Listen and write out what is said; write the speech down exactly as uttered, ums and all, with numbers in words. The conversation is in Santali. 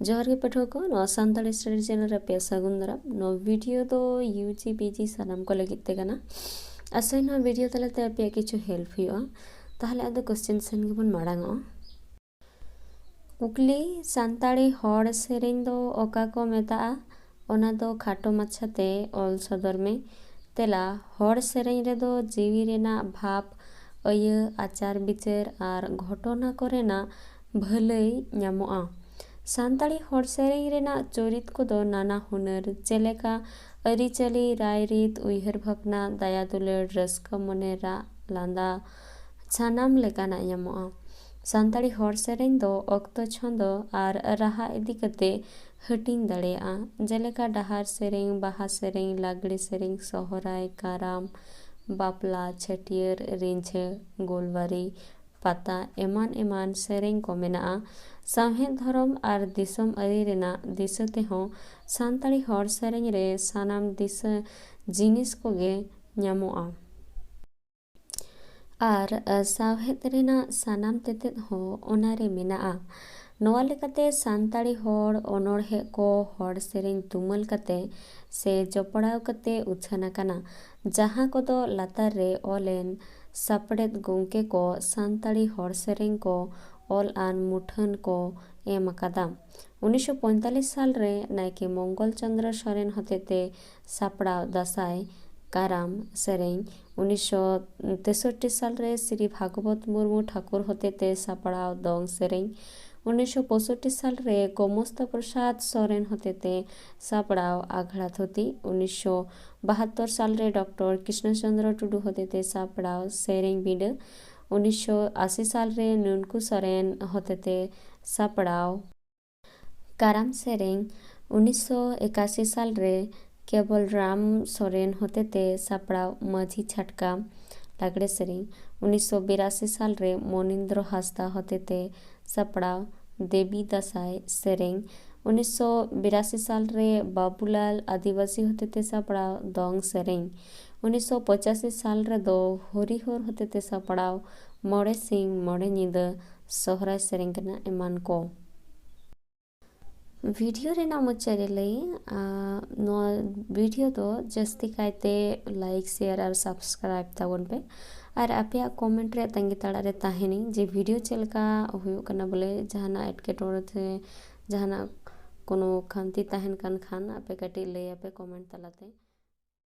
ᱡᱚᱦᱟᱨ ᱜᱮ ᱯᱟᱹᱴᱷᱩᱣᱟᱹ ᱠᱚ, ᱱᱚᱣᱟ ᱥᱟᱱᱛᱟᱲᱤ ᱥᱴᱟᱰᱤ ᱪᱮᱱᱮᱞ ᱨᱮ ᱟᱯᱮᱭᱟᱜ ᱥᱟᱹᱜᱩᱱ ᱫᱟᱨᱟᱢ᱾ ᱱᱚᱣᱟ ᱵᱷᱤᱰᱤᱭᱳ ᱫᱚ ᱭᱩ ᱡᱤ ᱯᱤ ᱡᱤ ᱥᱟᱱᱟᱢ ᱠᱚ ᱞᱟᱹᱜᱤᱫ ᱛᱮ ᱠᱟᱱᱟ᱾ ᱟᱥᱟᱭ ᱱᱚᱣᱟ ᱵᱷᱤᱰᱤᱭᱳ ᱛᱟᱞᱟᱛᱮ ᱟᱯᱮᱭᱟᱜ ᱠᱤᱪᱷᱩ ᱦᱮᱞᱯ ᱦᱩᱭᱩᱜᱼᱟ᱾ ᱛᱟᱦᱞᱮ ᱟᱫᱚ ᱠᱚᱥᱪᱮᱱ ᱥᱮᱱ ᱜᱮᱵᱚᱱ ᱢᱟᱲᱟᱝ ᱚᱜᱼᱟ᱾ ᱠᱩᱠᱞᱤ, ᱥᱟᱱᱛᱟᱲᱤ ᱦᱚᱲ ᱥᱮᱨᱮᱧ ᱫᱚ ᱚᱠᱟ ᱠᱚ ᱢᱮᱛᱟᱜᱼᱟ? ᱚᱱᱟ ᱫᱚ ᱠᱷᱟᱴᱚ ᱢᱟᱪᱷᱟᱛᱮ ᱚᱞ ᱥᱚᱫᱚᱨ ᱢᱮ᱾ ᱛᱮᱞᱟ, ᱦᱚᱲ ᱥᱮᱨᱮᱧ ᱨᱮᱫᱚ ᱡᱤᱣᱤ ᱨᱮᱱᱟᱜ ᱵᱷᱟᱵᱽ, ᱟᱹᱭᱟᱹ, ᱟᱪᱟᱨ ᱵᱤᱪᱟᱹᱨ ᱟᱨ ᱜᱷᱚᱴᱚᱱᱟ ᱠᱚᱨᱮᱱᱟᱜ ᱵᱷᱟᱹᱞᱟᱹᱭ ᱧᱟᱢᱚᱜᱼᱟ᱾ ᱥᱟᱱᱛᱟᱲᱤ ᱦᱚᱲ ᱥᱮᱨᱮᱧ ᱨᱮᱱᱟᱜ ᱪᱚᱨᱤᱛ ᱠᱚᱫᱚ ᱱᱟᱱᱟ ᱦᱩᱱᱟᱹᱨ, ᱡᱮᱞᱮᱠᱟ ᱟᱹᱨᱤᱪᱟᱹᱞᱤ, ᱨᱟᱭᱨᱤᱛ, ᱩᱭᱦᱟᱹᱨ ᱵᱷᱟᱵᱽᱱᱟ, ᱫᱟᱭᱟ ᱫᱩᱞᱟᱹᱲ, ᱨᱟᱹᱥᱠᱟᱹ ᱢᱚᱱᱮ, ᱨᱟᱜ, ᱞᱟᱸᱫᱟ, ᱥᱟᱱᱟᱢ ᱞᱮᱠᱟᱱᱟᱜ ᱧᱟᱢᱚᱜᱼᱟ᱾ ᱥᱟᱱᱛᱟᱲᱤ ᱦᱚᱲ ᱥᱮᱨᱮᱧ ᱫᱚ ᱚᱠᱛᱚ, ᱪᱷᱚᱸᱫᱚ ᱟᱨ ᱨᱟᱦᱟ ᱤᱫᱤ ᱠᱟᱛᱮ ᱦᱟᱹᱴᱤᱧ ᱫᱟᱲᱮᱭᱟᱜᱼᱟ, ᱡᱮᱞᱮᱠᱟ ᱰᱟᱦᱟᱨ ᱥᱮᱨᱮᱧ, ᱵᱟᱦᱟ ᱥᱮᱨᱮᱧ, ᱞᱟᱜᱽᱲᱮ ᱥᱮᱨᱮᱧ, ᱥᱚᱦᱨᱟᱭ, ᱠᱟᱨᱟᱢ, ᱵᱟᱯᱞᱟ, ᱪᱷᱟᱹᱴᱭᱟᱹᱨ, ᱨᱤᱸᱡᱷᱟᱹ, ᱜᱳᱞᱣᱟᱨᱤ, ᱯᱟᱛᱟ, ᱮᱢᱟᱱ ᱮᱢᱟᱱ ᱥᱮᱨᱮᱧ ᱠᱚ ᱢᱮᱱᱟᱜᱼᱟ᱾ ᱥᱟᱶᱦᱮᱫ, ᱫᱷᱚᱨᱚᱢ ᱟᱨ ᱫᱤᱥᱚᱢ ᱟᱹᱨᱤ ᱨᱮᱱᱟᱜ ᱫᱤᱥᱟᱹ ᱛᱮᱦᱚᱸ ᱥᱟᱱᱛᱟᱲᱤ ᱦᱚᱲ ᱥᱮᱨᱮᱧ ᱨᱮ ᱥᱟᱱᱟᱢ ᱫᱤᱥᱟᱹ ᱡᱤᱱᱤᱥ ᱠᱚᱜᱮ ᱧᱟᱢᱚᱜᱼᱟ᱾ ᱟᱨ, ᱟ, ᱥᱟᱶᱦᱮᱫ ᱨᱮᱱᱟᱜ ᱥᱟᱱᱟᱢ ᱛᱮᱛᱮᱫ ᱦᱚᱸ ᱚᱱᱟᱨᱮ ᱢᱮᱱᱟᱜᱼᱟ᱾ ᱱᱚᱣᱟ ᱞᱮᱠᱟᱛᱮ ᱥᱟᱱᱛᱟᱲᱤ ᱦᱚᱲ ᱚᱱᱚᱬᱦᱮ ᱠᱚ ᱦᱚᱲ ᱥᱮᱨᱮᱧ ᱛᱩᱢᱟᱹᱞ ᱠᱟᱛᱮ ᱥᱮ ᱡᱚᱯᱲᱟᱣ ᱠᱟᱛᱮ ᱩᱪᱷᱟᱹᱱ ᱟᱠᱟᱱᱟ, ᱡᱟᱦᱟᱸ ᱠᱚᱫᱚ ᱞᱟᱛᱟᱨ ᱨᱮ ᱚᱞ ᱮᱱ ᱥᱟᱯᱲᱮᱫ ᱜᱚᱢᱠᱮ ᱠᱚ ᱥᱟᱱᱛᱟᱲᱤ ᱦᱚᱲ ᱥᱮᱨᱮᱧ ᱠᱚ ᱚᱞ ᱟᱱ ᱢᱩᱴᱷᱟᱹᱱ ᱠᱚ ᱮᱢ ᱟᱠᱟᱫᱟ᱾ ᱩᱱᱤᱥᱥᱚ ᱯᱚᱸᱭᱛᱟᱞᱞᱤᱥ ᱥᱟᱞ ᱨᱮ ᱱᱟᱭᱠᱮ ᱢᱚᱝᱜᱚᱞ ᱪᱚᱸᱫᱽᱨᱚ ᱥᱚᱨᱮᱱ ᱦᱚᱛᱮᱛᱮ ᱥᱟᱯᱲᱟᱣ ᱫᱟᱸᱥᱟᱭ ᱠᱟᱨᱟᱢ ᱥᱮᱨᱮᱧ, ᱩᱱᱤᱥᱥᱚ ᱛᱮᱥᱚᱴᱴᱤ ᱥᱟᱞ ᱨᱮ ᱥᱨᱤ ᱵᱷᱟᱜᱽᱵᱚᱛ ᱢᱩᱨᱢᱩ ᱴᱷᱟᱠᱩᱨ ᱦᱚᱛᱮᱛᱮ ᱥᱟᱯᱲᱟᱣ ᱫᱚᱝ ᱥᱮᱨᱮᱧ, ᱩᱱᱤᱥᱥᱚ ᱯᱚᱸᱭᱥᱚᱴᱴᱤ ᱥᱟᱞ ᱨᱮ ᱜᱳᱢᱚᱥᱛᱟ ᱯᱨᱚᱥᱟᱫᱽ ᱥᱚᱨᱮᱱ ᱦᱚᱛᱮᱛᱮ ᱥᱟᱯᱲᱟᱣ ᱟᱜᱷᱲᱟ ᱛᱷᱩᱛᱤ, ᱩᱱᱤᱥᱥᱚ ᱵᱟᱦᱟᱛᱛᱳᱨ ᱥᱟᱞ ᱨᱮ ᱰᱚᱠᱴᱚᱨ ᱠᱨᱤᱥᱱᱚ ᱪᱚᱸᱫᱽᱨᱚ ᱴᱩᱰᱩ ᱦᱚᱛᱮᱛᱮ ᱥᱟᱯᱲᱟᱣ ᱥᱮᱨᱮᱧ ᱵᱤᱸᱰᱟᱹ, ᱩᱱᱤᱥᱥᱚ ᱟᱥᱤ ᱥᱟᱞ ᱨᱮ ᱱᱩᱱᱠᱩ ᱥᱚᱨᱮᱱ ᱦᱚᱛᱮᱛᱮ ᱥᱟᱯᱲᱟᱣ ᱠᱟᱨᱟᱢ ᱥᱮᱨᱮᱧ, ᱩᱱᱤᱥᱥᱚ ᱮᱠᱟᱥᱤ ᱥᱟᱞ ᱨᱮ ᱠᱮᱵᱚᱞ ᱨᱟᱢ ᱥᱚᱨᱮᱱ ᱦᱚᱛᱮᱛᱮ ᱥᱟᱯᱲᱟᱣ ᱢᱟᱹᱡᱷᱤ ᱪᱷᱟᱴᱠᱟ ᱞᱟᱜᱽᱲᱮ ᱥᱮᱨᱮᱧ, ᱩᱱᱤᱥᱥᱚ ᱵᱤᱨᱟᱥᱤ ᱥᱟᱞ ᱨᱮ ᱢᱚᱱᱤᱱᱫᱨᱚ ᱦᱟᱸᱥᱫᱟ ᱦᱚᱛᱮᱛᱮ ᱥᱟᱯᱲᱟᱣ ᱫᱮᱵᱤ ᱫᱟᱸᱥᱟᱭ ᱥᱮᱨᱮᱧ, ᱩᱱᱤᱥᱥᱚ ᱵᱤᱨᱟᱥᱤ ᱥᱟᱞ ᱨᱮ ᱵᱟᱵᱩᱞᱟᱞ ᱟᱹᱫᱤᱵᱟᱹᱥᱤ ᱦᱚᱛᱮᱛᱮ ᱥᱟᱯᱲᱟᱣ ᱫᱚᱝ ᱥᱮᱨᱮᱧ, ᱩᱱᱤᱥᱥᱚ ᱯᱚᱸᱪᱟᱥᱤ ᱥᱟᱞ ᱨᱮᱫᱚ ᱦᱚᱨᱤᱦᱚᱨ ᱦᱚᱛᱮᱛᱮ ᱥᱟᱯᱲᱟᱣ ᱢᱚᱬᱮ ᱥᱤᱧ ᱢᱚᱬᱮ ᱧᱤᱫᱟᱹ ᱥᱚᱦᱨᱟᱭ ᱥᱮᱨᱮᱧ ᱠᱟᱱᱟ ᱮᱢᱟᱱ ᱠᱚ᱾ ᱵᱷᱤᱰᱤᱭᱳ ᱨᱮᱱᱟᱜ ᱢᱩᱪᱟᱹᱫ ᱨᱮ ᱞᱟᱹᱭ, ᱟᱸ, ᱱᱚᱣᱟ ᱵᱷᱤᱰᱤᱭᱳ ᱫᱚ ᱡᱟᱹᱥᱛᱤ ᱠᱟᱭᱛᱮ ᱞᱟᱭᱤᱠ, ᱥᱮᱭᱟᱨ ᱟᱨ ᱥᱟᱵᱥᱠᱨᱟᱭᱤᱵ ᱛᱟᱵᱚᱱ ᱯᱮ᱾ ᱟᱨ ᱟᱯᱮᱭᱟᱜ ᱠᱚᱢᱮᱱᱴ ᱨᱮᱭᱟᱜ ᱛᱟᱺᱜᱤ ᱛᱟᱲᱟᱜ ᱨᱮ ᱛᱟᱦᱮᱱᱤᱧ ᱡᱮ ᱵᱷᱤᱰᱤᱭᱳ ᱪᱮᱫ ᱞᱮᱠᱟ ᱦᱩᱭᱩᱜ ᱠᱟᱱᱟ, ᱵᱚᱞᱮ ᱡᱟᱦᱟᱱᱟᱜ ᱮᱴᱠᱮᱴᱚᱬᱮ ᱥᱮ ᱡᱟᱦᱟᱱᱟᱜ ᱠᱳᱱᱳ ᱠᱷᱟᱱᱛᱤ ᱛᱟᱦᱮᱱ ᱠᱟᱱ ᱠᱷᱟᱱ ᱟᱯᱮ ᱠᱟᱹᱴᱤᱡ ᱞᱟᱹᱭ ᱟᱯᱮ ᱠᱚᱢᱮᱱᱴ ᱛᱟᱞᱟᱛᱮ᱾